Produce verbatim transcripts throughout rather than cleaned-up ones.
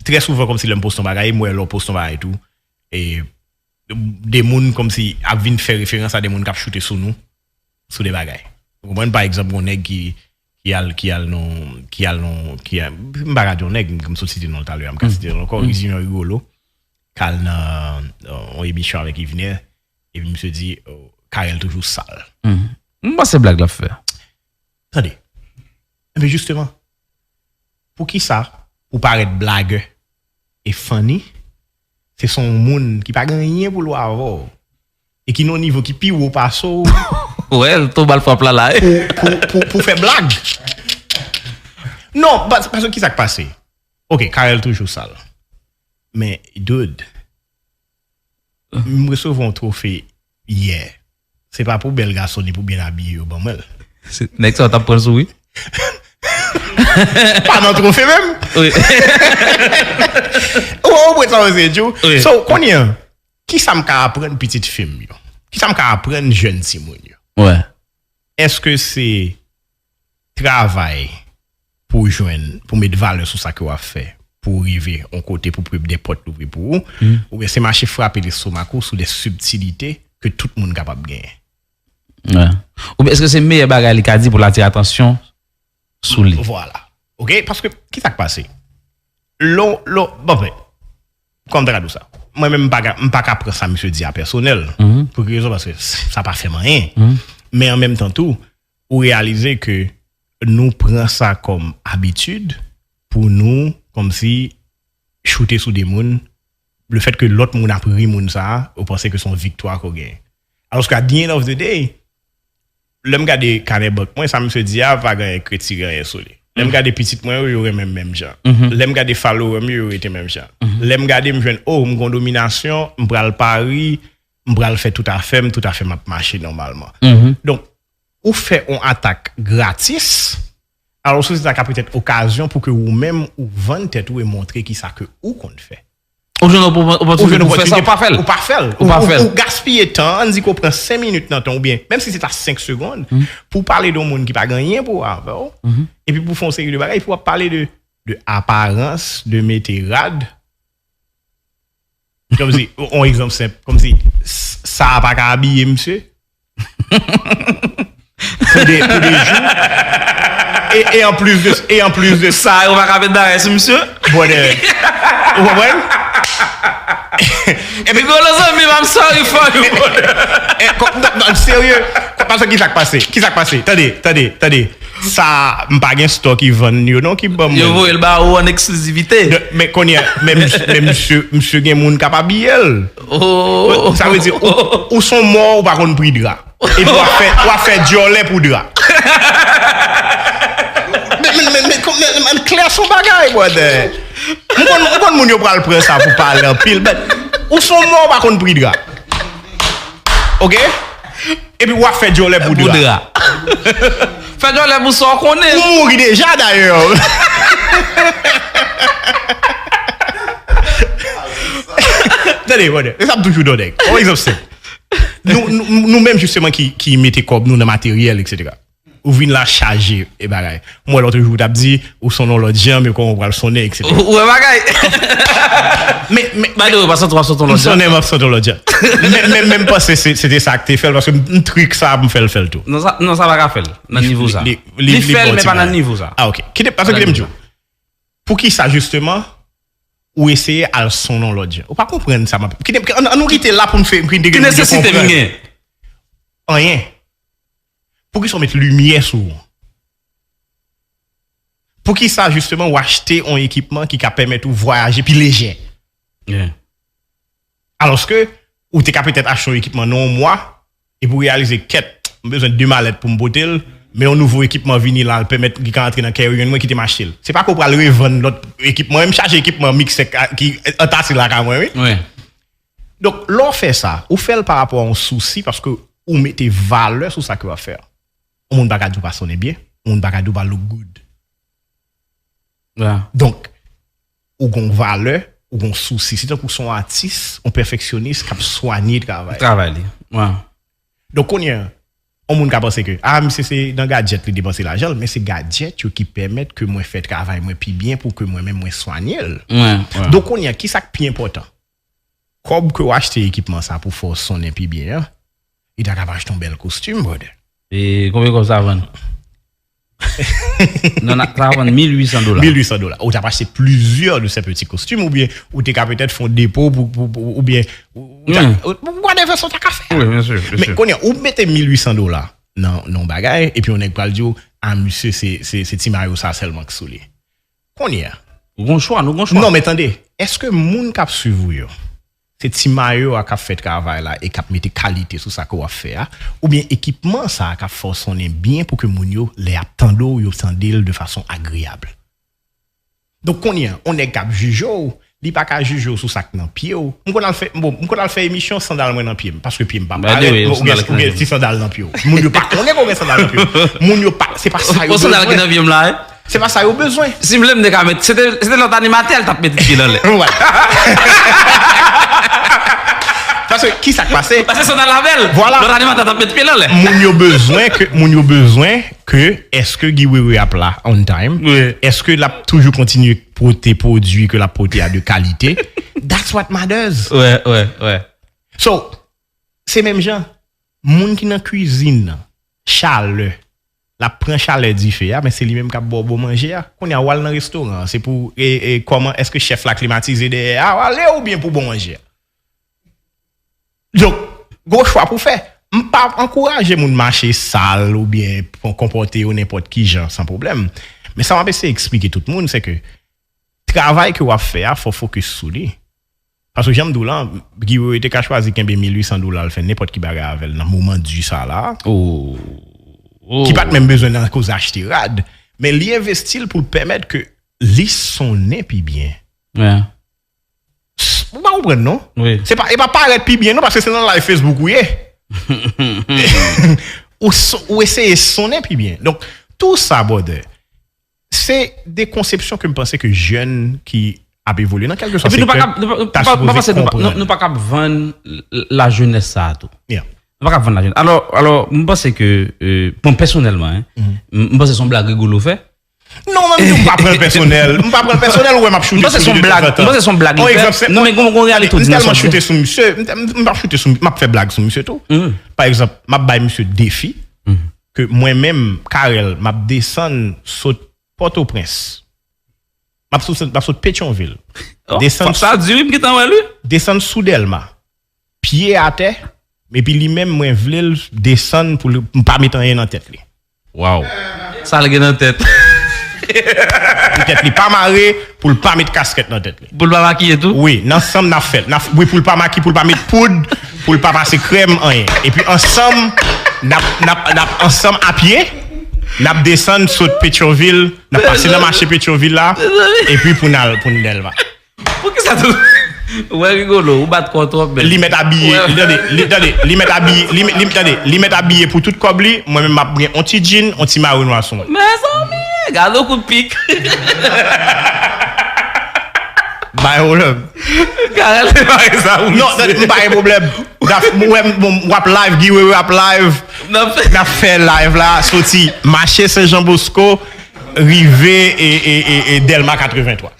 trè souvan, kòmsi lè m poste yon bagay, m wè lè w poste yon bagay tou, e de moun kòmsi ap vin fè referans a de moun k ap choute sou nou, sou de bagay. Ou konprann? Pa egzanp, yon nèg ki, ki al, ki al nan, ki al nan, ki al, m pa ka di yon nèg, m sot site non l talè a, m ka site non l ankò, Rizino Rigolo, k al nan, euh, yon emisyon avèk Yvener, epi misye di, oh, Carel toujou sal. M panse blag l ap fè. Tande. Enben, jisteman, poukisa ou parèt blagè e funny, se son moun ki pa gen anyen pou l wè avè w e ki nan yon nivo ki pi wo pase w Wè, l tonbe al frap la la. pou, pou, pou, pou fè blag. Non, pas- paske ki sa k pase? Ok, Carel toujou sal. Men, dude, m resevwa yon twofe yè. Se pa pou bèl gason ni pou byen abiye yo ban mwen l. Se- Nèg sa t ap pran sou wi. Pa nan twofe menm. Wi. Ou ou pran sa mwen se di w. Wi. So, kounye an, ki sa m ka aprann pitit fi m yo? Ki sa m ka aprann jèn timoun yo? Wè. Èske se travay pou jwenn, pou met valè sou sa ke w ap fè, pou w rive yon kote, pou pre- de pòt louvri pou ou, oubyen se mache frape lestomak ou sou de sibtilite ke tout moun kapab genyen? Wè. Oubyen èske se meyè bagay li ka di pou l atire atansyon sou li? Vwala. Ok? Paske, ki sa k pase? Lò, lò, bon, ben, kòm ta ka di w sa. Mwen menm, m pa ka, m pa ka pran sa misye di a pèsonèl. Pou ki rezon? Paske sa pa fè m anyen. Men an menm tan tou, ou reyalize ke nou pran sa kòm abitid pou nou, kòmsi, choute sou de moun. Le fèt ke lòt moun ap ri moun sa a, ou panse ke se yon viktwa ke w genyen. Alòske, at the end of the day, lè m gade kanè bank mwen, sa misye di a pa gen anyen k retire anyen sou li. Lè m gade pitit mwen yo, yo renmen m menm jan. Lè m gade follower m yo, yo rete menm jan. Lè m gade, m jwenn, oh, m gon dominasyon, m pral pari, m pral fè tout afè m, tout afè m ap mache nòmalman. Donk, ou fè yon atak gratis, alòske se ta ka petèt okazyon pou ke ou menm ou vann tèt ou e montre ki sa ke ou konn fè. Ou jwenn opò- opòtinite pou fè sa, ou pa fè l. Ou pa fè l. Ou pa fè l. Ou gaspiye tan, ann di ke w pran senk minit nan tan, oubyen, menm si se ta senk segonn, pou w pale de yon moun ki pa gen anyen pou wè avè w, epi pou w fè yon seri de bagay, epi w ap pale de, de aparans, de mete rad. Kòmsi, yon egzanp senp, kòmsi, s- sa a pa ka abiye misye? Pou de, pou de jou. E, e an plis de, e an plis de sa, Sa yo pa ka met bagay sou misye. Brother. Ou konprann? Epi gwo zanmi m, I'm sorry for you, brother. Eh, kò- non, non, serye. Paske ki sa k pase? Ki sa k pase? Tande, tande, tande. Sa, m pa gen store ki vann yo non, ki ban mwen. Yo voye l ba ou an eksklizivite. Men kounye a, men misye, men misye, misye gen moun k ap abiye l. Oh. Sa vle di, ou, ou se yon mò, ou pa konn pri dra. Epi w ap fè, w ap fè djòlè pou dra. Men, men, men, men, men, men, men klè sou bagay, brother. M konn, m konn moun yo pral pran sa pou pale anpil, men ou se yon mò, ou pa konn pri dra. Ok? Epi w ap fè djòlè pou dra. Fè djòlè pou sa w konnen. Ou mouri deja, dayè. Tande, brother. Se sa m toujou di nèg. Yon egzanp senp. Nou, nou, nou menm, jisteman, ki, ki mete kòb nou nan materyèl, etsetera. Ou vin la chaje e bagay. M wè lòt jou ou t ap di, ou sonnen yon lòt jan, men kòman ou pral sonnen, etsetera. Ou wè bagay. Men, men, By the way, pa santi w ap sot yon lòt jan. Sonnen, m ap sot yon lòt jan. Men, men, men m panse se, se te sa k te fè l, paske m, m trik sa pou m fè l fè l tou. Non, sa, non, sa pa ka fè l nan nivo sa. Li, li, li fè l, men pa nan nivo sa. Ah, ok. Kite, paske kite m di w. Poukisa, jisteman, ou eseye al sonnen yon lòt jan? Ou pa konprann sa m ap. Kite, ann, ann nou kite la pou m fè, pou n te gen yon konprann. Ki nesesite m gen? Anyen. Poukisa w met limyè sou ou? Poukisa, jisteman, w achte yon ekipman ki ka pèmèt ou vwayaje pi lejè? Alòske, ou te ka petèt achte yon ekipman nan yon mwa, epi w reyalize, kèt, m bezwen de malèt pou m pote l, men yon nouvo ekipman vini la, l pèmèt li ka antre nan carry-on mwen, kite m achte l. Se pa ke w pral revann lòt ekipman, m chaje ekipman miksè ki antase lakay mwen, wi. Donk, lè w fè sa, ou fè l pa rapò a yon sousi, paske ou mete valè sou sa ke w ap fè a. Yon moun pa ka di w pa sonnen byen, yon moun pa ka di w pa look good. Donk, ou gon valè, ou gon sousi. Se tankou se yon atis, yon pèfeksyonis k ap swanye travay. Travay li. Donk, kounye a, On moun ka panse ke, ah, misye se nan gadjèt li depanse lajan l, men se gadjèt yo ki pèmèt ke mwen fè travay mwen pi byen pou ke mwen menm mwen swanye l. Donk, kounye a, ki sa k pi enpòtan? Kòb ke w achte ekipman sa pou fè w sonnen pi byen an, li ta kapab achte yon bèl kostim, brother. E konbyen kòb sa vann? Non, sa vann mil wi san dola. Mil wi san dola. Ou ta achte plizyè de ces petits costumes, oubyen ou te ka petèt fè yon depo pou, pou, pou, oubyen ou ta, whatever sa w ta ka fè. Men kounye a, ou mete mil wi san dola nan, nan yon bagay, epi yon nèg pral di w, ah, misye, se, se, se ti mayo sa sèlman k sou li. Kounye a. Ou gon chwa, nou gon chwa. Non, men tande, èske moun k ap swiv ou yo, se ti mayo a k ap fè travay la e k ap mete kalite sou sa ke w ap fè a, oubyen ekipman sa a k ap fè w sonnen byen pou ke moun yo, lè y ap tande w, yo tande l de fason agreyab? Donk, kounye a, on nèg k ap jije w, li pa ka jije w sou sa k nan pye w. M konn al fè, bon, m konn al fè emisyon, sandal mwen nan pye m, paske pye m pa parèt, oubyen, oubyen ti sandal nan pye w. Moun yo pa konnen ke w gen sandal nan pye w. Moun yo pa, se pa sa yo bezwen. Sandal ki nan pye m la, wi. Se pa sa yo bezwen. Si m vle, m te ka met, se te, se te lòt animatè, l t ap mete pye l anlè. Voilà. Paske, ki sa k pase? Paske sandal la bèl. Voilà. Lòt animatè t ap mete pye l anlè. Moun yo bezwen ke, moun yo bezwen ke, èske Guy Wewe ap la on time? Èske l ap toujou kontinye pote pwodui ke l ap pote a de kalite? That's what matters. Wè, wè, wè. So, se menm jan, moun ki nan kwizin nan, chalè, l ap pran chalè dife a, men se li menm k ap ba w bon manje a. Kounye a, w al nan restoran an, se pou, e, e, kòman, èske chèf la klimatize dèyè a, w ale oubyen pou bon manje a? Donk, gon chwa pou fè. M pa ankouraje moun mache sal oubyen konpòte yo nenpòt ki jan, san pwoblèm. Men sa m ap eseye eksplike tout moun, se ke travay ke w ap fè a, fò w fokis sou li. Paske jan m di w lan, Guy Wewe te ka chwazi kenbe mil wi san dola l fè nenpòt ki bagay avè l nan moman di sa la. Ki pa t menm bezwen nan koze achte rad. Men li envesti l pou l pèmèt ke li sonnen pi byen. Ou pa konprann, non? Se pa, e pa parèt pi byen, non, paske se nan live Facebook ou ye. Ou, ou eseye sonnen pi byen. Donk, tou sa, brother, se de konsepsyon ke m panse ke jèn ki ap evolye nan kèlkeswa sektè ta sipoze konprann. Epi nou pa ka, nou pa, nou pa, nou pa ka vann lajenès sa a tou. Nou pa ka vann lajenès. Alò, alò, m panse ke, euh, bon, pèsonèlman, hein, m, m panse se yon blag Rigolo fè. Non, mwen menm tou, m pa pran l pèsonèl. M pa pran l pèsonèl, ou wè m ap choute sou li detanzantan. M panse se yon blag, m panse se yon blag li fè. Non, men gon, gon reyalite tou, m tèlman choute sou misye, m, m, m ap choute sou, m ap fè blag sou misye tou. Pa egzanp, m ap bay misye defi ke mwen menm, Carel, m ap desann sot Pòtoprens. M ap sot, m ap sot Petyonvil. Desann, sa di wi, m gentan wè l wi. Desann sou Dèlma. Pye atè, epi li menm, mwen vle l desann pou l, m pa met anyen nan tèt li. Waw. Sa l gen nan tèt? Pou tèt li pa mare, pou l pa met kaskèt nan tèt li. Pou l pa makiye tou? Wi, n ansanm n ap fè l. N ap, wi, pou l pa makiye, pou l pa met poud, pou l pa pase krèm, anyen. Epi ansanm, n ap, n ap, n ap ansanm a pye, n ap desann sot Petyonvil, n ap pase nan mache Petyonvil la, epi pou n al, pou n Dèlma. Poukisa tou? Ou wè Rigolo, ou bat kò w twòp, men. Li mèt abiye, tande, li, tande, li mèt abiye, li, li, tande, li mèt abiye pou tout kòb li, mwen menm m ap gen on ti djin, on ti mayo nwa sou mwen. Mezanmi, gade yon kout pik. Bay pwoblèm. Carel te pare sa pou misye. Non, tande, m pa gen pwoblèm. W ap live, Guy Wewe ap live. N ap fè live la, soti mache Sen Jan Bosko, rive e, e, e, e Dèlma katrevenntwa.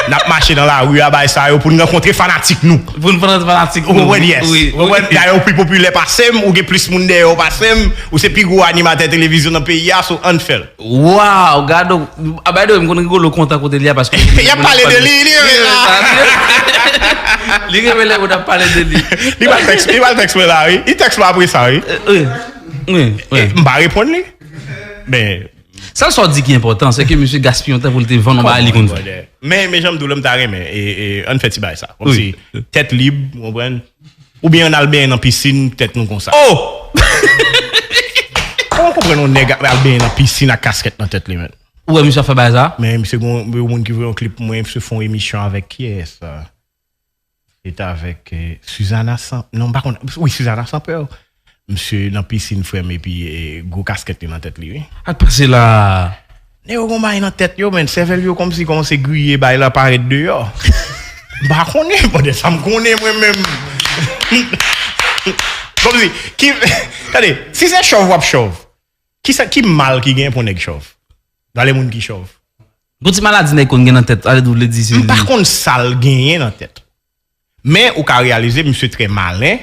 N ap mache nan lari a, bay sa yo, pou n rankontre fanatik nou. Pou n rankontre fanatik nou. Ou konprann? Yes. Ou konprann? Dayè, ou pi popilè pase m, ou gen plis moun dèyè w pase m, ou se pi gwo animatè televizyon nan peyi a, so ann fè l. Waw, gade, a, by the way, m konn Rigolo kontan kote li a, paske y ap pale de li, li renmen sa. Li renmen lè moun ap pale de li. Li pral tèks, li pral tèks mwen la, wi. Li tèks mwen apre sa, wi. Wi, wi. M pa reponn li. Men, sèl sa w di ki enpòtan, se ke misye gaspiye yon tan pou l te vann yon bagay li konn fè. Men, men jan m di w la, m ta renmen, e, e, ann fè ti bagay sa. Kòmsi, tèt lib, ou konprann? Oubyen ann al benyen nan pisin, tèt nou konsa. Oh! Kòman w konprann yon nèg al benyen nan pisin ak kaskèt nan tèt li, menn? Ou wè misye ap fè bagay sa? Men misye gon yon moun ki voye yon klip pou mwen, misye fè yon emisyon avèk kiyès? Se t avèk, eh, Suzanna San-, non, m pa konn, wi, Suzanna Sampeur. Misye nan pisin, frè m, epi, eh, gwo kaskèt li nan tèt li, wi. Ak pase la. Nèg yo gon bagay nan tèt yo, men sèvèl yo kòmsi kòmanse griye, bagay la parèt deyò. M pa konnen, pandan sa m konnen mwen menm. Kòmsi, ki, tande, si se chòv w ap chòv, ki, sa, ki mal ki gen pou nèg chòv? Gade moun ki chòv. Gon ti maladi nèg konn gen nan tèt, ale dou vle di si. M pa konn sa l genyen nan tèt. Men ou ka reyalize misye trè malen,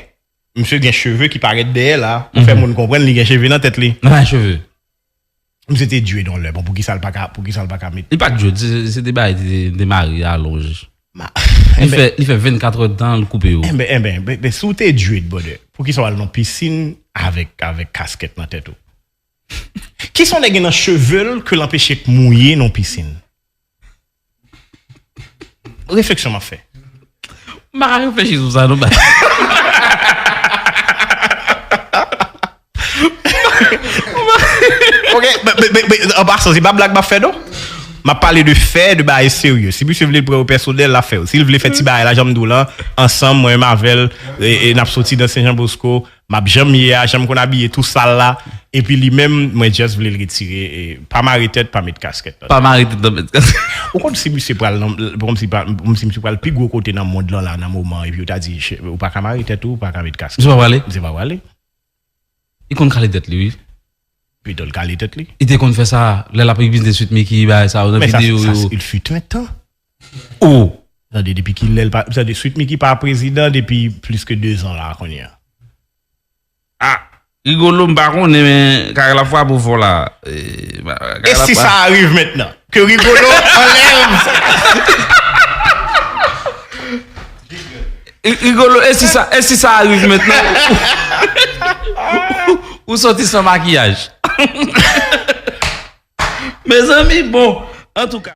misye gen cheve ki parèt dèyè la, pou fè moun konprann li gen cheve nan tèt li. Nan cheve. Misye te dread yon lè, bon, poukisa l pa ka, poukisa l pa ka met. Li pa t dread, se te bagay te mare alonj. Ma- Li fè li fè vennkat èdtan l koupe yo. Enben, enben, ben, ben, si w te dread, brother, poukisa w al nan pisin avèk, avèk kaskèt nan tèt ou? Kisa w nèg gen nan cheve l ke l anpeche k mouye nan pisin? Refleksyon m ap fè. M pa ka reflechi sou sa non. Ok, an pasan, se pa blag m ap fè non. M ap pale de fè, de bagay serye. Si misye vle pran yo pèsonèl, l ap fè yo. Si l vle fè ti bagay la, jan m di w lan, ansanm, mwen menm avè l, e, e n ap soti nan Sen Jan Bosko, m ap janm ye a, jan m konn abiye tou sal la, epi li menm, mwen just vle l retire, e, pa mare tèt, pa met kaskèt. Pa mare tèt nan met kaskèt. Ou konn si misye pral nan, kòmsi pa, kòmsi misye pral pi gwo kote nan mond lan la, nan moman, epi yo ta di, "Che-, ou pa ka mare tèt ou, ou pa ka met kaskèt." Misye pa prale? Misye pa prale. Li konn kale tèt li, wi. Pito l kale tèt li. Li te konn fè sa, lè l ap egziste Sweet Micky, bagay sa yo, nan Men sa, videyo sa, yo. Il fut un temps. Oh! Tande, depi ki lè l pa, tande, Sweet Micky pa prezidan depi plis ke de zan la, kounye a. Ah! Rigolo, m pa konnen, men kaka l ap frape w fò la. Eh, ba- kaka E l ap si frape- sa arrive maintenant? Que Rigolo enlève. Ri- Rigolo, e si sa, e si sa arrive maintenant? Ou, ou, ou soti san makiyaj. Mezanmi, bon, antouka.